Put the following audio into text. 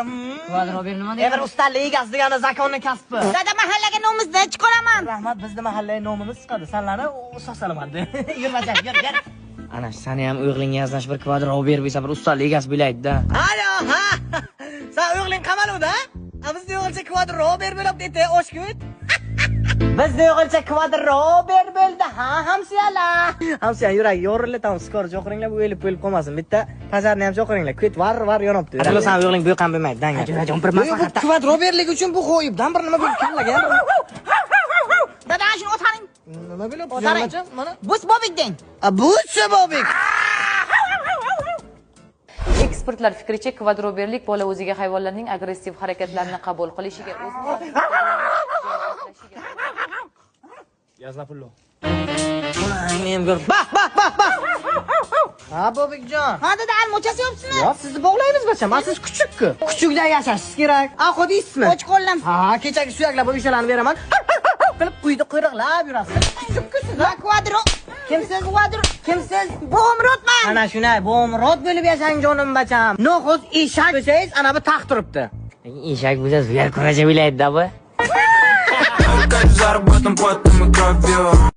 bo'ladi. Kvadrober nima E, bir degani? ustalik egasi degani, законный kasbi. Dada, mahallaga nomimizni chiqaraman. Rahmat, bizni mahallaga nomimiz chiqadi. Sanlarni sog'-salomat. Yur, bacham, yur, yur. Ana sani ham o'g'lingga yaznash bir kvadrober bo'lsa, bir ustalik egasi bo'laydi-da. Alo, ha. San o'g'ling qamaluvdi, ha? A, bizni o'g'ilcha kvadrober bo'libdi, ete, oshkut. Bizni o'g'ilcha kvadrober bo'ldi, ha, hamsiyalar. Hamsiya yuragi yorildi, tam скорый chaqiringlar, bu o'lib o'lib qolmasin. Bitta пожарный ham chaqiringlar. Ko't var var yonibdi. Abdulla, san o'g'ling bu yoqqa bo'lmaydi, danga. Jo'rajon, bir maslahat. Bu kvadroberlik uchun bu g'oyibdan bir nima bo'lib kallaga ham. Dada, shuni o'taring. Nima bo'libdi? O'taring. Mana. Bus bobik deng. A, bu bobik. Ekspertlar fikricha, kvadroberlik bola o'ziga hayvonlarning agressiv harakatlarini qabul qilishiga, o'zini Yazna pullo. Buni ham ko'r. Bah, bah, bah, bah. Ha, bobikjon. Ha, dada, almochasi yopsizmi? Yo, sizni bog'laymiz, bacham. Ma, siz kuchukku. Kuchukdan yashashingiz kerak. A, xuddi ismi. Och qo'llam. Ha, kechagi suyaklar bu o'shalarni beraman. Qilib uyda quyruqlab yurasiz. Kuchukku siz, ha? Va kvadro. Kimsiz? Kvadro. Kimsiz? Bo'g'imrotman. Ana shunday, bo'g'imrot bo'lib yashang, jonim bacham. Noxuz eshak bo'lsangiz, ana bu taxt turibdi. Eshak bo'lsa, suyak kuracha bo'laydi-da bu. Заработан потом и кровью.